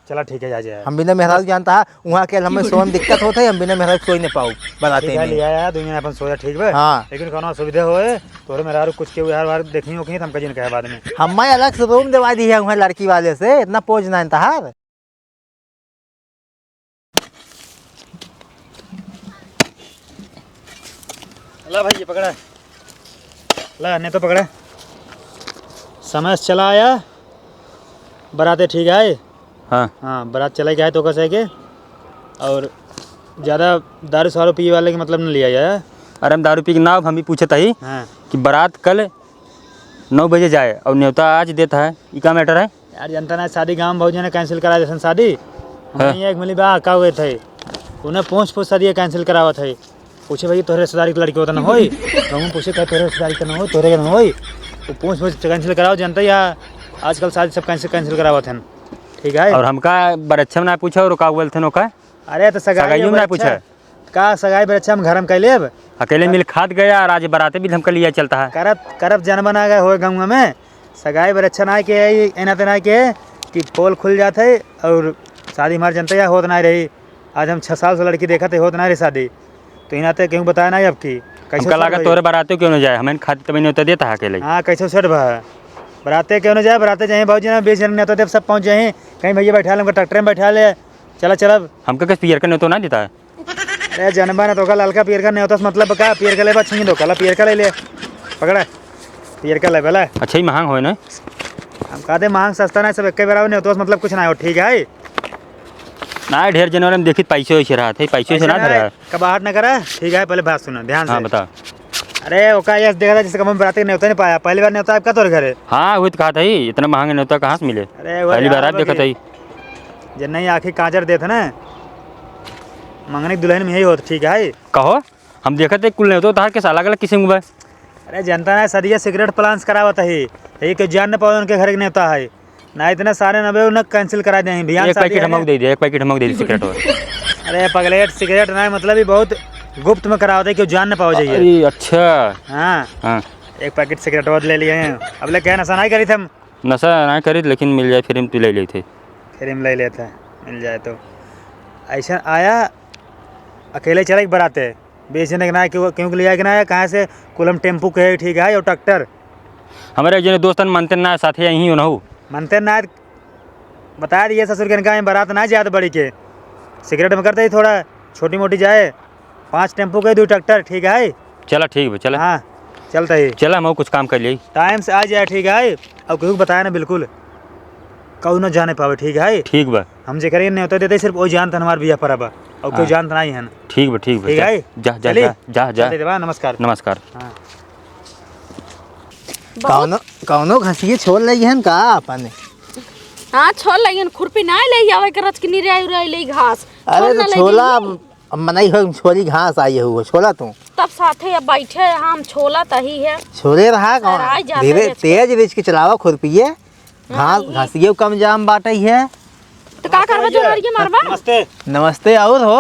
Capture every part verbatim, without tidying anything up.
चला ठीक है, आ जाए। हम बिना मेहरारू जानता है, वहाँ के हमें सोए में दिक्कत होत है, हम बिना मेहरारू सोई नहीं पाऊ, बराते ठीक है, में। लिया यार, दुनिया अपन सोया ठीक बा। हाँ। लेकिन कौनो असुविधा होए, तोरे मेहरारू कुछ के उधार उधार देखी होखी, तो हमका जिन कहे बाद में। हमें अलग से रूम दिवा दी है वहाँ लड़की वाले से, इतना पोज ना है तहार। ला भाई, ये पकड़ा। ला, नेवता पकड़ा। समय से चला आया, बराते ठीक आए। हाँ। हाँ, बरात चला के आए तो कैसे के, और ज्यादा दारू सारू पिए वाले के मतलब न लिया जाए। अरे, हम दारू पी के ना, हम भी पूछत हई हाँ। कि बरात कल नौ बजे जाए और नेवता आज देत है, ई का matter है? यार, जनता ना, शादी गाँव में बहुत जने cancel करा देसन शादी। हाँ। हमरे यहाँ एक मिली बा, का हुए थे, उन्हें पूछ पूछ शादी cancel करावत है। पूछे, "भाई, तोहरे रिश्तेदारी के लड़की होता ना होई?" तो हम पूछे, "का तोहरे रिश्तेदारी के ना होई, तोहरे के ना होई?" वो पूछ पूछ cancel कराओ, जनता या आजकल शादी सब cancel, cancel करावत हैं, ठीक है? और हमका बरच्छा में ना पूछा और का बोलते हैं का? अरे, तो सगाई सगाई में ना बरच्छा। पूछा। का सगाई बरच्छा हम घर में कैले अब? अकेले मिल खात गया और आज बराते भी हमका लिया चलता है। करब, करब जन बना गए होए गाँव में। सगाई बरच्छा ना के, एना तेना के कि पोल खुल जात है और शादी हमार जनता या होत ना रही। आज हम छह साल से लड़की देखत है, होत ना रही शादी। तो इना ते क्यों बताया ना अब की? कैसे हमका सेट लागत भाई? तोरे बराते क्यों ना जाए, हमें खाती तभी नेवता देता है अकेले। हाँ, कैसे सेट भा? बराते क्यों ना जाए, बराते जाए, बहुत जन, बीस जन नेवता देव, सब पहुँच जाए। कहीं भैया बैठा ले, हमको ट्रैक्टर में बैठा ले, चला, चला। हमका किस पियर का नेवता ना देता है? अरे जनबा ना तो का ललका पियर का नेवता से मतलब का? पियर का लेबा, छीन दो, कला पियर का ले ले। पकड़ा। पियर का लेबा ला। अच्छा ही महंग होए ना? हम कहते महंग सस्ता ना, सब एक बार नेवता से मतलब कुछ ना हो, ठीक है? ना, ढेर जनवर में देखित पैसे वैसे रहत है, पैसे वैसे पैसे ना ना धरा। है, कबाहट ना करा, ठीक है? पहले बात सुना ध्यान हाँ, से। बता। अरे ओका यस देखा था, जैसे कम बराती नेवता नहीं पाया, पहली बार नेवता आपका तोर घरे। हाँ, वही तो कहा था ही, इतना महंगा नेवता कहाँ से मिले? अरे वो पहली बार यार आप देखा बाकी था ही। जे नहीं आँखी काजर देत है ना, मंगनी के दुल्हन में यही होत, ठीक है? कहो, हम देखत है कुल नेवता तहार के अलग अलग किस्म के बा। अरे जनता ना, सदिया secret plans करावत है, यही के जान न पावे उनके घर के नेवता है। ना इतना सारे नबे उन्हें cancel करा दे, बिहान एक शादी पैकेट है हमको ना। दे दे, एक पैकेट हमको दे दे सिगरेट और। अरे पगलेट, सिगरेट ना, मतलब ये बहुत गुप्त में करावत है, क्यों जान न पावे जाइए। अरे अच्छा। हाँ। हाँ। एक पैकेट सिगरेट और ले लिए हैं, अब ले क्या नशा नहीं करी थे हम। नशा ना करी, लेकिन मिल जाए, free में तू ले लेते। Free में ले लेते, मिल जाए तो। ऐसा आया, अकेले चले के बराते, बीस जने के ना, क्यों, क्यों के लिए आए के ना आया, कहाँ से? कुलम टेम्पू के, ठीक है, और ट्रैक्टर। हमारे एक जने दोस्तन मनते ना, साथे यहीं उनहु। मनते ना, बता दिए ससुर के, इनका बारात ना जात बड़ी के, सिगरेट में करते ही थोड़ा छोटी मोटी जाए, पाँच टेम्पू के, दो ट्रैक्टर, ठीक है? चला, ठीक बा, चला। हाँ, चलता ही। चला, हम कुछ काम कर ली। टाइम से आ जाए, ठीक है? और केहू के बताया ना बिल्कुल, कहू ना जाने पावे, ठीक है? ठीक बा। हम जेकरे नेवता देते, सिर्फ वो जानत हमार बियाह पर बा, और कोई हाँ। जानत नहीं है। ठीक बा, ठीक बा, ठीक जा, है? जा, जा, चली? जा, जा, जा। चलते बा, नमस्कार। नमस्कार। हाँ। बहुत कौनो, कौनो घसिये छोल लई हन का अपने? हाँ, छोल लई हन, खुरपी ना ले आवे के रच के निराई उराई ले घास। अरे छोल तो ना ले छोला, जाइए। अब मनई हो, छोली घास आई हो, छोला तू। तब साथे अब बैठे हम छोला तही है। छोले रहा कौन? सराय जाते धीरे, जाते। तेज रिच के चलावा खुरपिए। हाँ, घास, ये घासिये कम जाम बाटे है। तो का करबा, नमस्ते भैया। जोरहरिये मारबा? नमस्ते। नमस्ते, और हो?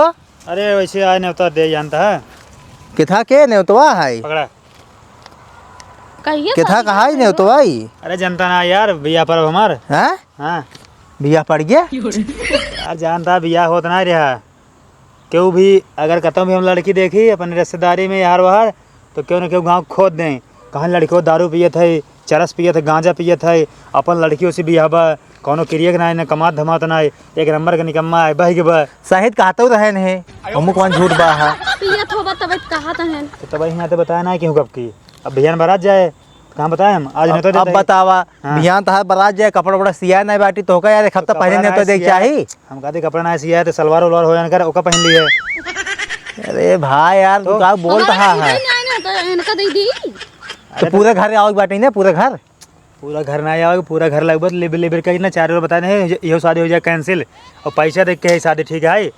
अरे, वैसे आए नेवता दे जानता है। किथा के नेवतवा है? पकड़ा। कहिए केथा शादी कहाई करे ने हो। तो भाई? अरे जनता ना यार, बियाह परब हमार। हैं? हाँ। बियाह पड़ गया? यार जानता बियाह होत ना रहा। केहू भी अगर कतौ भी हम लड़की देखी अपने रिश्तेदारी में यार वार, तो केहू न केहू गाँव खोद दें, कहाँ लड़कियों दारू पियत है, चरस पियत है, गांजा पियत है, अपन लड़कियों से बियाह बा, कौनो किरियक ना है, ना कमात धमात ना है, एक नंबर के निकम्मा है, बहिग बा। शाहिद कहतौ रहे नहीं, हमू कौन झूठ बा है। पियत होबा तबे त कहत हन। तो तब यहाँ तो बताया ना केहू कब की। अब बिहान बारात जाए, कहाँ बताए हम? आज अब, नेवता अब देते हैं। बतावा, हाँ। बिहान तहार बारात जाए, कपड़ा उपड़ा सिया नहीं बाटी, तो का यार, एक हफ्ता कपड़ा पहले नहीं नेवता देख सिया। चाही। हम कहते कपड़ा ना सिया है तो सलवार उलवार हो जाने कर, ओका पहन लिए। अरे भाई यार, तू तो का बोल हमारा रहा नहीं है? देना है ना, तो इनका दे दी। तो अरे पूरे तो घर आओगे बाटी ने, पूरे घर? पूरा घर ना आओगे, पूरा घर लगभग लेबर लेबर का इतना चार बार बता दें, यो शादी हो जाए cancel, और पैसा देख के है शादी, ठीक है?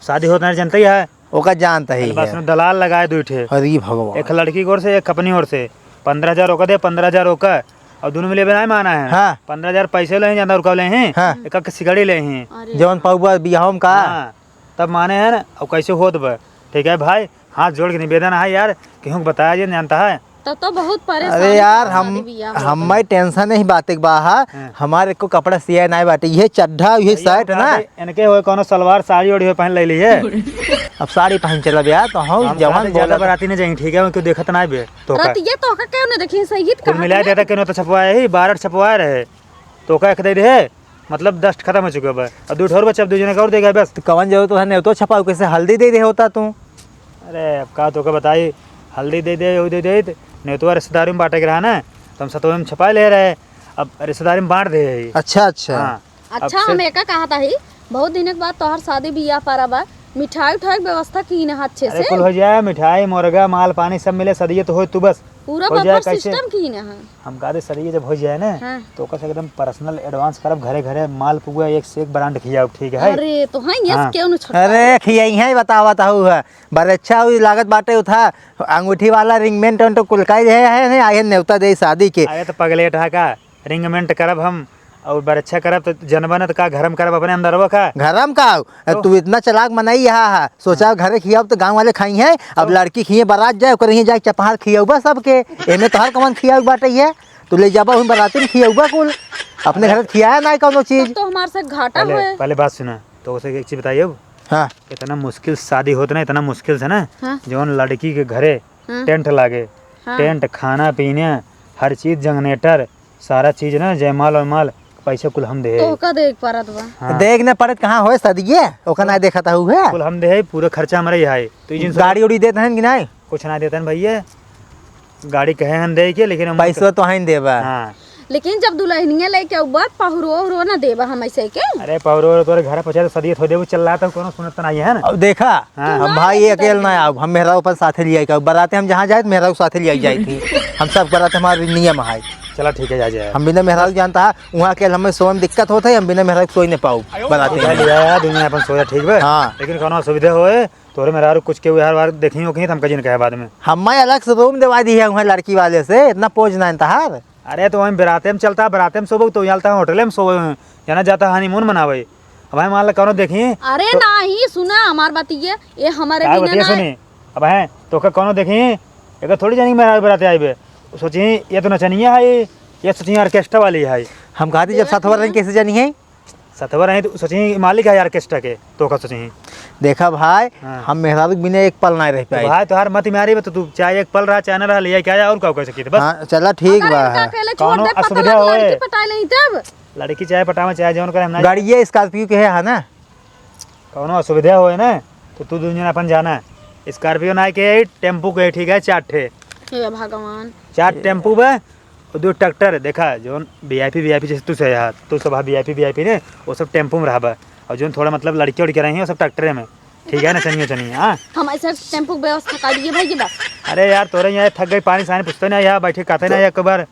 शादी होत ना जनता ही है। ओका जानता ही अरे बस है। में दलाल लगाए दुइ ठे। अरे भगवान। एक लड़की की ओर से, एक अपनी ओर से। पन्द्रह हजार ओका दे, पन्द्रह हजार ओका। और दोनों में लेबे नहीं माना है। हाँ। पन्द्रह हजार पैसे ले हैं, ज्यादा रुका ले हैं। हाँ। एक एक सिगड़ी ले हैं। अरे जौन पौबा बियाह में का? हाँ। तब माने हैं ना, अब कैसे होत बा? ठीक है भाई, हाथ जोड़ के निवेदन है यार, केहू के बताया जे जानता है। तब तो बहुत परेशान अरे यार, हम, शादी बियाह होत हम्मै है। Tension नहीं बात एक बा हा। हाँ। हमार एको कपड़ा सिया नाहीं बाटे, इहे चड्ढा, इहे भैया, shirt ना। इनके होए कौनो सलवार साड़ी ओढ़ी होए पहन ले ली है। अब साड़ी पहन चलब यार, तो हम हम जवान कहते ज्यादा बोलत। बराती न जाई, ठीक है, क्यों देखत ना बे तो का? रतिया तो का क्यों न देखी, सही कुल मिला देता, क्यों तो छपवाए ही, बारह छपवाए रहे, तो का एक दे रहे, मतलब dust खत्म हो चुका बा। अब दू ठो और बचा, अब दू जने का और देगा बस। तो कवन जरूरत है, नेवतो छपाऊ, कैसे हल्दी दे दे होता तू? अरे, अब का तोके बताई, हल्दी दे दे, वो दे दे, त नेवतवा रिश्तेदारी में बांटे के रहा ना, तो हम सतवे में छपा ले रहे, अब रिश्तेदारी में बांट दे है। अच्छा, अच्छा। हाँ, अब अच्छा, से हम एका कहत ही, बहुत दिन के बाद तोहर शादी बियाह पड़ा बा, मिठाई उठाई के व्यवस्था की ना अच्छे अरे, से। कुल हो जाए, मिठाई, मुर्गा, माल, पानी सब मिले, सदिये तो होए तू बस। पूरा हो जाए buffet कैसे? System की ना है। हम कहते सदिये जब हो जाए ना, हाँ। तो ओकर से एकदम personal advance करब, घरे घरे माल पुआ एक से एक brand खियाब, ठीक है? अरे, तो हाँ, यस हाँ। क्यों न छोटा? अरे, खियाई है, बतावत हूँ है। बरच्छा हुई लागत बाटे उठा, अंगूठी वाला ring band उंट कुल का है, है, है, आए नेवता दे शादी के। अरे, तो पगलेट है का? Ring band करब हम, और बरच्छा करब, तो जनबा न तो का घर में करब अपने अंदरवा का? घर में का? तो? तू इतना चालाक मनई हा, हा। सोचा घरे खियाब तो गाँव वाले खाई हैं, अब तो? लड़की खिए बारात जाए, ओकर हियाँ जाए चपहार खियउबा सबके, एमे तोहर कवन खियाउबा बाटे है? तू ले जाबा हुन बाराती में खियउबा कुल, अपने अरे। घरे खियाया ना कौनो चीज। तब तो हमार से घाटा पहले, होए। पहले बात सुना, तो उसे एक चीज बताइए अब। हाँ। इतना मुश्किल शादी होत ना, इतना मुश्किल से ना, हाँ। जौन लड़की के घरे हाँ। Tent लागे, हाँ। Tent, खाना पीना, हर चीज, generator, सारा चीज ना, जयमाल वयमाल, पैसा कुल हम दे। तोहका देख परत बा। हाँ। देख न परत कहाँ होए सदिये, ओका ना देखत हऊ है। कुल हम दे, पूरा खर्चा हमरे ही है। तो ये जिन गाड़ी उड़ी देत हन कि नाहीं? कुछ ना देत हन भैया, गाड़ी कहे हन दे के, लेकिन हम पैसवा तो हइन देबा। हाँ। लेकिन जब दुल्हनिया लेके अउबा, पहुरो उरो ना देबा हम ऐसे के। अरे पहुरो उरो तोरे घर पहुँचा तो सदिये थोड़ी देबू, चिल्ला तो कोनो सुनत तो नहीं है ना। अब देखा, हाँ। हम भाई अकेले ना आउब, हम मेहरारू अपन साथे लियाई के आउब। बराते हम जहाँ जाइत, मेहरारू साथे लियाई जाइत ही। हम सब बराते हमार नियम है। चला ठीक है, जा जाए। हम बिना मेहरारू जानता है, वहाँ अकेले हमें सोए में दिक्कत होत है, हम बिना मेहरारू सोई नहीं पाउब बराते में। लिया यार, दुनिया अपन सोया ठीक बा। हाँ। लेकिन कोनो असुविधा होए, तोरे मेहरारू कुछ के उधार वार देखी हो कहीं, तो हमका जिन कहे बाद में। हमें अलग से room देवा दी है वहाँ लड़की वाले से, इतना पोज ना तहार। अरे तो वहीं बराते में चलता, बराते में सोबो, तो यहाँ चलता होटले में सोबो, जाना जाता honeymoon मनावे। अब है मान ला कौनो देखी अरे तो नाहीं, सुना हमार बतिया, ये हमारे का बिना बतिया ना सुनी? अब है तो का कौनो देखी, एक थोड़ी जानी मेहरारू बराते आइबे। सोची ये तो नचनिया है, ये सोची orchestra वाली है। हम कहती जब देखा साथ वाला ना। कैसे जानी है? सतवर रही तो सोची मालिक है orchestra के, तो का सोची? देखा भाई, हाँ। हम मेहरारू के बिना एक पल ना रह तो पाई। भाई तोहार मत मारी बा, तो तू चाहे एक पल रहा, चाहे ना रहा, ले आए, क्या जाए, और का कर सकी थे, बस। हाँ, चला ठीक अगर बा। इनका अकेले छोड़ कौनो दे, पता असुविधा ना होए? लड़की पटाए लेई तब। लड़की चाहे पटावे, चाहे जौन करे, हम ना गाड़िया Scorpio के है, है ना? कौनो असुविधा होए ना, तो तू दुनिया अपन जाना। Scorpio ना के, टेम्पू के, ठीक है, चार ठे। हे भगवान। चार टेम्पू बा, और दो ट्रैक्टर, देखा, जौन VIP, VIP जैसे तू से यहाँ, तू सब VIP, VIP ने, वो सब टेम्पू में रहबा। और जौन थोड़ा मतलब लड़के उड़के रही हैं, वो सब ट्रैक्टरे में। ठीक है ना, चनियो चनिया, हाँ? हम ऐसे टेम्पू के व्यवस्था कर दिए भाई, ये बस। अरे यार, तोरे यहाँ थक गई, पानी सानी पूछते ना, यहाँ बैठे कहते ना, एक बार।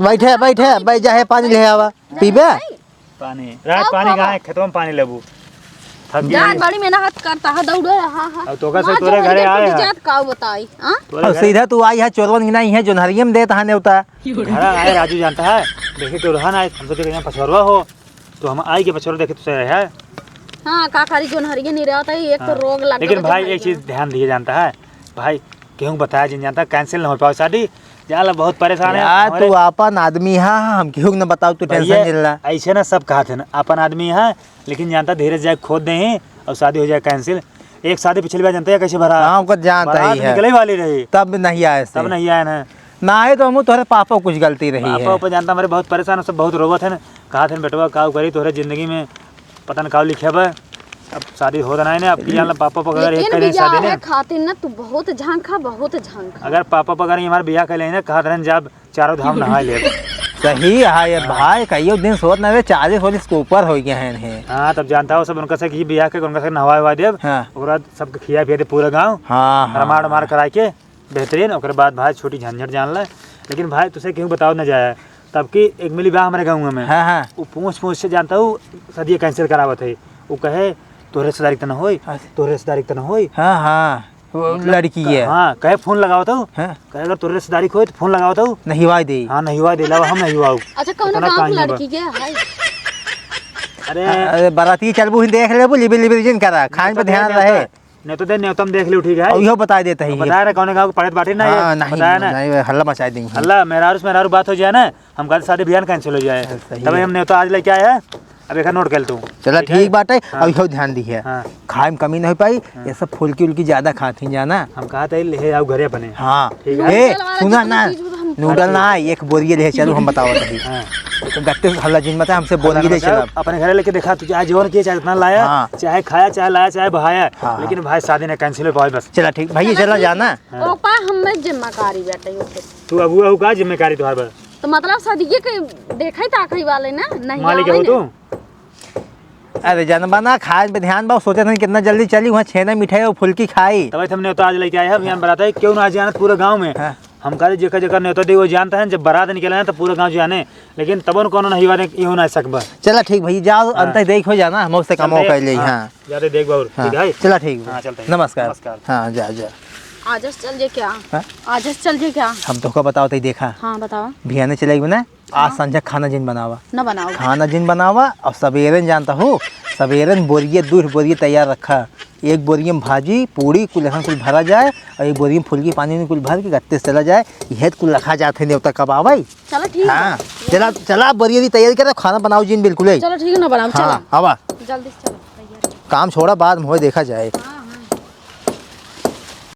बैठे, बैठे, बैठ जा, है पानी ले आवा, पीबे? पानी, रात का पानी खाबा? कहाँ है? खेतवा में पानी लेबू। थक जान गई। बड़ी मेहनत करता है, दौड़े रहा है। अब तोका से माँ तोरे जो घरे हमके आए कुछ हैं। जात का बताई, हाँ? तोरे अब घरे। सीधा तू आई है, चोरवन की नहीं है, जोनहरिये में देत है नेवता। घर आए राजू जानता है, देखी तो रहा ना, हम सोचे कहीं पछोरवा हो, तो हम आई के पछोर देखे तुझसे रहे है। हाँ, का खाली जोनहरिये नहीं रहता है, एक तो हाँ। रोग लग लेकिन गया भाई, जोनहरिये एक चीज में। ध्यान दिए जानता है, भाई, केहू के बताया जिन जानता, cancel न हो पावे शादी। जान ला, बहुत परेशान है यार, हमारे। तू आपन आदमी हा, हम केहू के न बताओ, तू भैया, tension जिन ला। ऐसे ना सब कहत है ना, आपन आदमी है, लेकिन जानता धीरे से जाए खोद दे ही और शादी हो जाए cancel। एक शादी पिछली बार जानते हैं कैसे भरा? हाँ, ओकर जानता बारात ही है। निकले वाली रही। तब नहीं आए से। तब नहीं आए ना। ना आए तो हम तोहरे पापा कुछ गलती रही पापा है। ऊपर जानता हमारे बहुत परेशान है, सब बहुत रोवत है ना। कहत है बेटवा का करी तोहरे जिंदगी में पता न का लिखे बा। अब शादी होत नाहीं ने, अब की जानला पापा पकड़ एक लेकिन करें बियाह शादी ने। है खातिर ना तू बहुत झांका, बहुत झांका। अगर पापा पकड़ हमारे बियाह कर लेने, कहत रहन जाब चारों धाम नहा ले। सही है ये हाँ। भाई, कहियो दिन सोत ना रे, चालीस वालीस के ऊपर हो गया है इन्हें। हाँ, तब जानता हो सब उनका से कि बियाह के उनका से नहवा हुआ देब। हाँ। ओकरा सबके खिया पिया दे पूरा गाँव। हाँ, हाँ। रमाड़ मार कराए के। बेहतरीन, ओकरे बाद भाई छोटी झंझट जान ले। लेकिन भाई तुझसे क्यों बताओ न जाए, तब की एक मिली बा हमारे गाँव में। हाँ, हाँ। वो पूछ पूछ से जानता हूँ, सदिये cancel करावत है। वो कहे, "तोहरे रिश्तेदारी त न होई, अच्छा। तोहरे रिश्तेदारी त न होई।" हाँ, हाँ, वो मतलब, लड़की है। हाँ, कहे फोन लगावत हूँ। हाँ। कहे, "अगर तोहरे रिश्तेदारी होई तो फोन लगावत हूँ।" नहीं हुआ दे। हाँ, नहीं हुआ दे, लावा हम नहीं हुआ। अच्छा, कौन इतना गाँव की काहे बा? लड़की के है? अरे। अरे, बराती चलबू ही देख लेबू, लिबे लिबे जिन करा, खान पे ध्यान रहे। नेवता दे, नेवता में देख लियो, ठीक है? और इहो बताइ देत ही। बताया ना, कौने गाँव के पड़त बाटे ना, हाँ, ये नहीं, बताया ना। नहीं, हल्ला मचाइ देंगे। हल्ला, मेहरारू से मेहरारू बात हो जाए ना, हम कहते शादी बिहान cancel हो जाए। सही तब है। हम नेवता आज लेके आए हैं, अब एक note कर तू। चला, ठीक है? ठीक बाटे, हाँ। अब इहो ध्यान दिहे। हाँ। खाए में कमी नहीं पाई, हाँ। ये सब फुल्की उल्की ज्यादा खात ही जाना। हम कहा था, ले आओ घरे अपने। हाँ। ठीक है? ए, नूडल वाला सुना जितना ना, चीज हो, हम नूडल ना, एक बोरिये ले चलू, हम बतावत ही। हाँ। तो गत्ते से हल्ला जिन मत, हमसे बोरिये ले चला। अपने घरे लेके देखा, तू चाहे जौन किए, चाहे जितना लाया, हाँ। चाहे खाया, चाहे लाया, चाहे बहाया, हाँ, लेकिन हाँ। भाई शादी ना cancel हो पावे बस। चला ठीक, भैया, चला चला ठीक जाना। है। हाँ। ओपा, हमें जिम्मेदारी बाटे, ओके। तू अगुआ हो का, जिम्मेदारी तोहार बा? तो मतलब शादी के देखई ताकई वाले ना, नहीं मालिक आवे हो ना। तू? अरे जनबा ना, खाए पे ध्यान बा, सोचत हन कितना जल्दी चली, वहाँ छेना मिठाई और फुल्की खाई। तब हम नेवता आज लेके आए हैं, बिहान बारात है, क्यों ना आज जाना पूरा गाँव में। हाँ। हम कहते जेकर जेकर नेवता दे वो जानता है, जब बारात निकले हैं तो पूरा गाँव जाने, लेकिन तब उनको नहीं वाले इहो ना सकबा। चला ठीक भैया, जाओ, हाँ। अंत देख हो जाना, हम उससे कम चलते हो हैं। कर ले, हाँ। हाँ। जाते देख बाबू, हाँ। ठीक है? चला ठीक बा। हाँ, चलते हैं। नमस्कार। नमस्कार। हाँ, जा, जा। आजस चल जे क्या? हाँ? आजस चल जे क्या? हम तोहका बताओ, तई देखा। हाँ, बताओ। बिहाने चले गए ना, आज हाँ। संझा खाना जिन बनावा। न बनाओ। खाना जिन बनावा और सबेरे न जानता हो, सबेरे न बोरिये, दू बोरिये तैयार रखा। एक बोरिये में भाजी, पूड़ी, कुल एखन कुल भरा जाए और एक बोरिये में फुल्की पानी में कुल भर के गत्ते से चला जाए। यह कुल रखा जात है, नेवता कब आवे? चलो ठीक है। हाँ, चला, चला बोरिये भी तैयार कर, खाना बनाओ जिन बिल्कुल है। चलो ठीक है, ना बनाओ, हाँ, चलो। आवा। जल्दी से चलो, तैयार। काम छोड़ा, बाद में होए देखा जाए। हाँ।